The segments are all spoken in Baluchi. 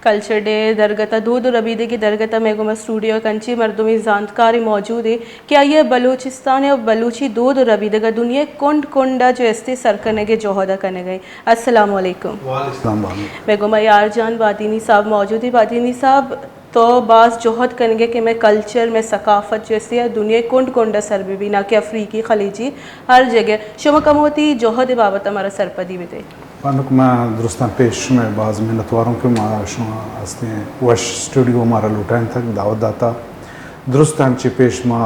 کلچر ڈے درگت ء، دود و ربیدگی درگت ء مئے گوما اسٹوڈیو ء کنچی مردمی زانتکارے موجود ایں کہ آئی ء بلوچستان ء بلوچی دود و ربیدگ ء دنیا ء کنڈ کنڈ ء جو استے سر کنگ ء جہد ء کنگ ء ایں۔ السلام علیکم۔ وعلیکم السلام بانک۔ مئے گوما یار جان بادینی صاحب موجود ایں۔ بادینی صاحب، تو باز جہد کنگ ء کہ مئے کلچر، مئے ثقافت جو استے ء دنیا ء کنڈ کنڈ ء سر بہ بی، نہ کہ افریقی، خلیجی، ہر جگہ۔ شما کمو وتی جہد ء بابت ء مارا سرپدی بدے۔ بانک، ما درستاں پیش شمئے باز منتواروں کہ ما شما ہستیں وش اسٹوڈیو مارا لوٹائینتگ، دعوت داتا۔ درستاں چہ پیش ما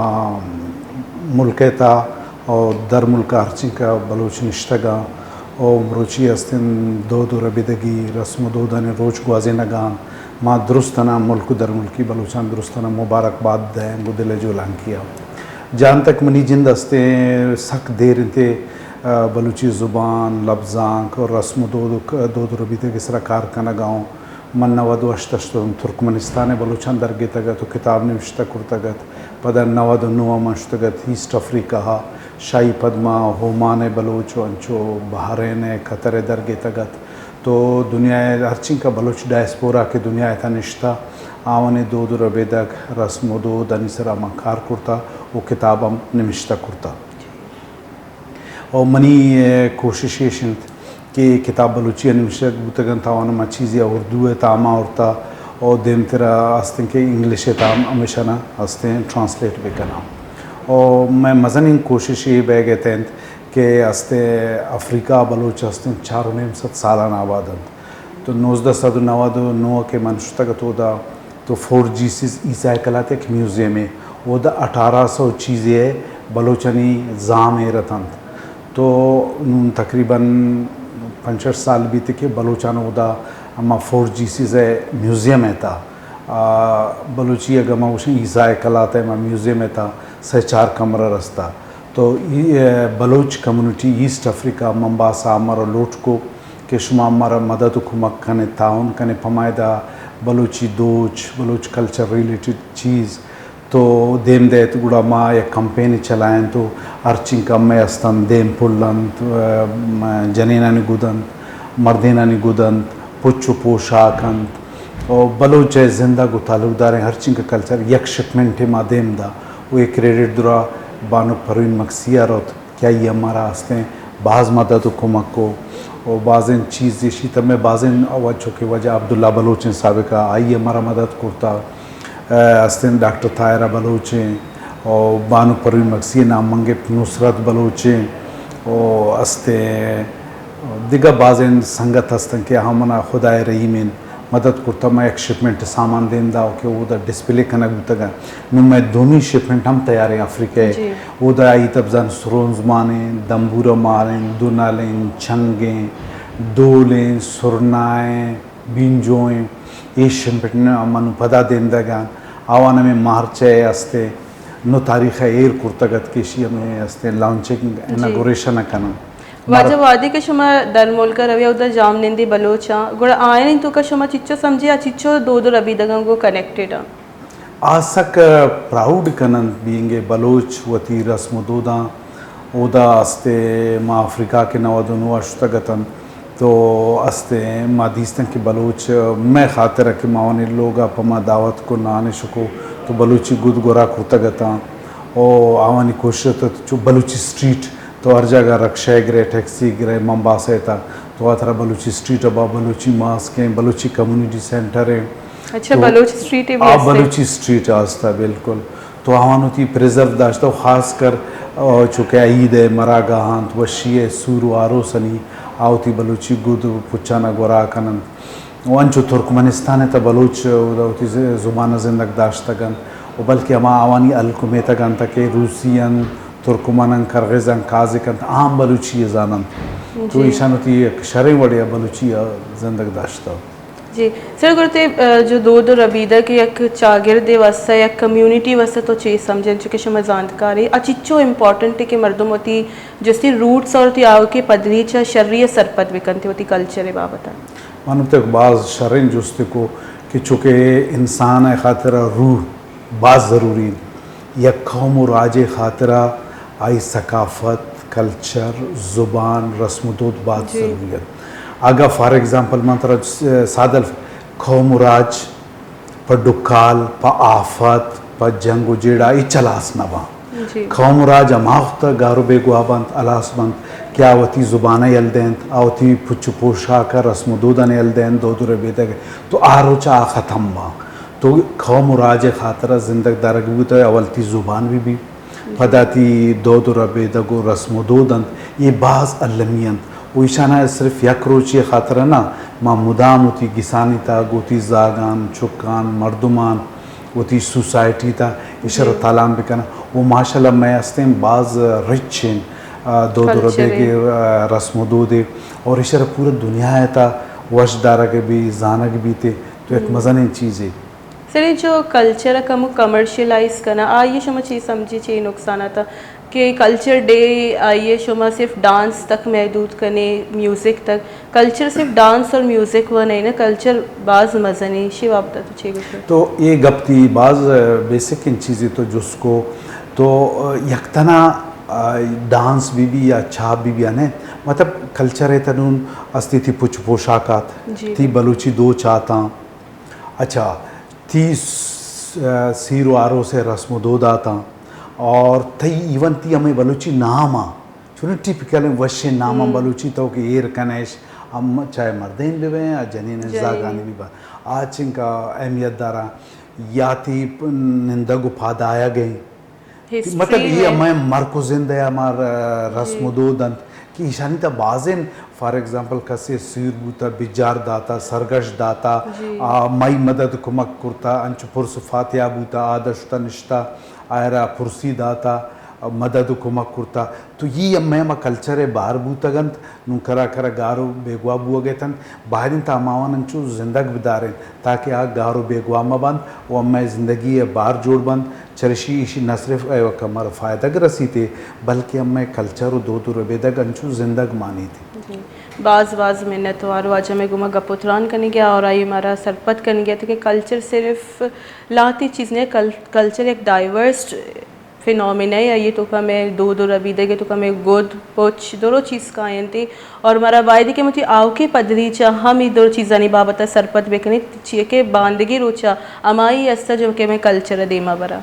ملک ء تھا اور در ملک ہرچنکہ بلوچ نشتگاں اور مروچی ہستیں دود و ربیدگی رسم و دودانی روچ گوازینگاں، ما درستنا ملک و در ملکی بلوچاں درستنا مبارکباد دئیں گوں دل ء جولانکی ء۔ جہان تک منی جند ہستیں سک دیر انت، آ، بلوچی زبان، لبزانک اور رسم و دود و ک-، دود و ربیدگ ء سرا کار کنگ ء اوں۔ من نود و ہشت ء شتوں ترکمنستان ء بلوچاں درگیتگ ات و کتاب نوشتہ کرتگ ات۔ پدا نود و نو ء من شتگ ات ایسٹ افریقہ ء، شاہی پدما، اومان ء بلوچ و انچو بحرین ء قطر ء درگیتگ ات۔ تو دنیا ء ہرچنکہ بلوچ ڈائسپورا کہ دنیا ء تھا نشتہ، آوانی دود و ربیدگ، رسم و دودانی سرا من کار کرتہ و کتاب ہم نوشتہ کرتہ۔ و منی، اے، کوشش ایش انت کہ کتاب بلوچی ء نوشتگ بوتگ انت، آوان ما چیزے اردو ء تاما آورتہ و دیمترا ہستیں کہ انگلش ء تام ہمیشانا ہستیں ٹرانسلیٹ بکناں۔ و مئے مزنیں کوشش اے بیگ ء تہ انت کہ ہستیں افریقہ ء بلوچ ہستیں چار و نیم سد سالان آباد انت۔ تو نوزدہ سد و نود و نو کہ من شتگ ات اودا، تو فورٹ جیسس عیسائی کلات یک میوزیمے، اودا اٹھارہ سو چیزے بلوچانی زام ایر اتنت۔ تو نون تقریباً پنچ شش سال بیت کہ بلوچان اودا ہما فورٹ جیسس ء میوزیم ء تھا، آ، بلوچی اگہ ما گوشیں عیسائی کلات ء ہما میوزیم ء تھا سہ چار کمرہ رستا۔ تو ای، اے، Baloch community east Africa, Mombasa, مارا لوٹ کو کہ شما مارا مدد و کمک کنے، تعاون کنے، پمائدہ بلوچی دوچ، بلوچ کلچر ریلیٹڈ چیز تو دیم دئیت، گڑا ما یک کمپینے چلائینت و ہرچنکہ مئے استان دیم پل انت، اے، م-، جنینانی گد انت، مردینانی گد انت، پچ و پوشاک انت، و بلوچ ء زندگ و تعلقداریں ہرچنکہ کلچر یک شپمنٹے ما دیم دا و اے کریڈٹ درا بانک پروین مگسی ء روت کہ آئی ء مارا ہستیں باز مدد و کمک کو و بازیں چیز ایشی تہ مئے بازیں و چو کہ واجہ عبداللہ بلوچ ایں سابقہ، آئی ء مارا مدد کرتا، ء ہستیں ڈاکٹر طاہرہ بلوچ ایں و بانک پروین مگسی ء نام منگپ نصرت بلوچ ایں و ہستیں دگہ بازیں سنگت ہستن کہ آہاں منا خدائے رحیمیں مدد کرتا، ما یک شپمنٹ سامان دیم دا کہ اودا ڈسپلے کنگ بوتگ۔ نوں مئے دومی شپمنٹ ہم تیاریں افریقہ ء۔ جی۔ اودا آئی تبزان سرونز مانیں، دمبورہ مانیں، دنلیں، چنگیں، ڈولیں، سرنائیں، بینجوئیں، اے شپمنٹ من پدا دیم دگاں۔ آوان ہمیں مارچ ء ہستے نو تاریخ ء ایر کرتگ ات کہ اشی ہمیں ہستے لانچنگ، جی، اناگوریشن ء کناں۔ واجہ، وہدے کہ شما در ملک ء روی اودا جام نندی بلوچاں، گڑا آیانی توکا شما چچو سمجھی آ چچو دود و ربیدگاں گوں کنیکٹڈ آں؟ آ سک پراؤڈ کننت بینگ اے بلوچ وتی رسم و دوداں۔ اودا استے ما افریقہ کہ نود و نو ء شتگ اتن تو استے ما دیستن کہ بلوچ مئے خاطر ء کہ ما آوانی لوگ ء پہ ما دعوت کو نان شکو تو بلوچی گد گورا کرتگ اتاں۔ او آوانی کوشش ات چو بلوچی اسٹریٹ تو ہر جاگہ رکشہ ء گرئے، ٹیکسی ء گرئے، ممباسہ ء تھا تو آ ترا بلوچی اسٹریٹ ء با، بلوچی ماسک ایں، بلوچی کمیونٹی سینٹر ایں۔ اچھا، تو بلوچ اسٹریٹ ء بھی آ ہستے؟ بلوچی اسٹریٹ آستا بالکل۔ تو آوان وتی پریزرو داشتہ و خاص کر، آ، چونکہ عید ء مراگاہ انت، وشی ء سور و آروسنی آ وتی بلوچی گد و پچانا گورا کننت۔ و انچو ترکمنستان ء تہ بلوچ اودا وتی ز-، زبان ء زندگ داشتگ انت و بلکہ ہما آوانی ہلک و میتگ انت کہ روسی انت، ترکمن انت، کرغز انت، قازق انت، آ ہم بلوچی ء زاننت۔ تو جی۔ ایشان وتی یک شریں وڑے ء بلوچی ء زندگ داشتہ۔ جی سر، گڑا تئی، ء، جو دود و ربیدگ یک چاگردے واسطہ، یک کمیونٹی واسطہ تو چے سمجھے، چونکہ شما زانتکارے، آ چچو امپورٹنٹ ہے کہ مردم وتی جستی روٹس اور وتی آؤکیں پدریچ ء شری ء سرپد بکنت وتی کلچر ء بابت ء؟ من وتی یک باز شریں جستے کو کہ چونکہ انسان ء خاطر ء روح باز ضروری انت۔ یک قوم و راجے خاطر ء آئی ثقافت، کلچر، زبان، رسم و دود باز جی۔ ضروری انت۔ اگاں فار ایگزامپل من ترا س-، سادہ الف-، قوم و راج پہ ڈکال، پہ آفت، پہ جنگ و جیڑہ ہچ ہلاس نہ باں۔ جی۔ قوم و راج ہما وخت گار و بیگواہ بنت، ہلاس بنت کہ آ وتی زبان ء یل دینت، آ وتی پچ و پوشاک ء رسم و دودان یل دینت، دود و ربیدگ ء۔ تو آ روچ آ ختم باں۔ تو قوم و راج ء خاطر ء زندگ دارگ بوتگ، اول تی زبان بہ بی، پدا تی دود و ربیدگ و رسم و دود انت، اے باز المی انت و ایشانا صرف یک روچے خاطر نہ، ما مدام وتی گسانی تہا، وتی زاگان، چکان، مردمان، وتی سوسائٹی تہا ایشرا جی۔ تالان بکناں۔ و ماشاءاللہ مئے ہستیں باز رچ انت، آ، دود و کلچر ربیدگے، آ، رسم و دودے اور ایشرا پورا دنیا ء تہا وش دارگ بی، زانگ بیتے، تو یک مزنیں چیزے۔ سر، اے جو کلچر ء کمو کمرشلائز کناں، آئی ء شما چی سمجھی، چی نقصانات ء کہ کلچر ڈے آئی ء شما صرف ڈانس تک محدود کنے، میوزک تک؟ کلچر صرف ڈانس اور میوزک وہ نہیں نا، کلچر باز مزنی، شی بابت تو چی گوشے؟ تو اے گپ تی باز بیسک ان چیزی تو جس کو تو یک تنا ڈانس بی بی یا چھاپ بی بی آنے، مطلب کلچر ء تنون استی تی پچ پوشاکات، جی۔ تی بلوچی دو چاتاں، اچھا، تی س-، سیر و آروس ء رسم و دود آتاں اور تئی ایون تی ہمیں بلوچی نام آ، چونیں ٹیپیکل وشیں نام آ بلوچی تو کہ ایر کنش، ہم چاہے مردین بہ بیں یا جنین جنین۔ زاگانی بہ بیں، آ چنکا اہمیت داراں یا تی پ-، نندگ و پادایگ ہیں۔ ہسٹری مطلب، یہ میں ہمیں مرکز زندہ ہمار رسم و جی۔ دود انت کہ ایشانی تا بازیں، فار ایگزامپل، کسے سیر بوتا، بجار داتا، سرگش داتا، جی۔ آ، مئی مدد کمک کرتا، انچو پرس فاتحہ بوتا، آ دشتا نشتا، آئرا پرسی داتا، مدد و کمک کرتا۔ تو یہ ہمیں ہما کلچر بار بوتگ انت، نوں کرا کرا گار و بیگواہ بوگ ء اتنت، باید انت ہماوان انچو زندگ بداریں تاکہ آ گار و بیگواہ مہ بنت و ہمے زندگی ء بار جوڑ بنت۔ چرشی ایشی نہ صرف ایوک ء مارا فائدگ رسیت، بلکہ ہمے کلچر و دود و ربیدگ انچو زندگ مانیت۔ جی، باز باز منت وار واجہ مئے گوما گپ و تران کنگے اور آئی مارا سرپد کنگے کہ کلچر صرف لہتی چیز نہ، کل-، کلچر یک ڈائیورس فنومینا ء، آئی ء توکا مئے دود و ربیدگ ء توکا مئے گد پچ درو چیز کاینت اور مارا بایدی کہ وتی آؤکیں پدریچ ء ہم اے درو چیزانی بابت ء سرپد بہ کنیں، چیا کہ باندگی روچ ء ہمائی است جو کہ مئے کلچر ء دیما براں۔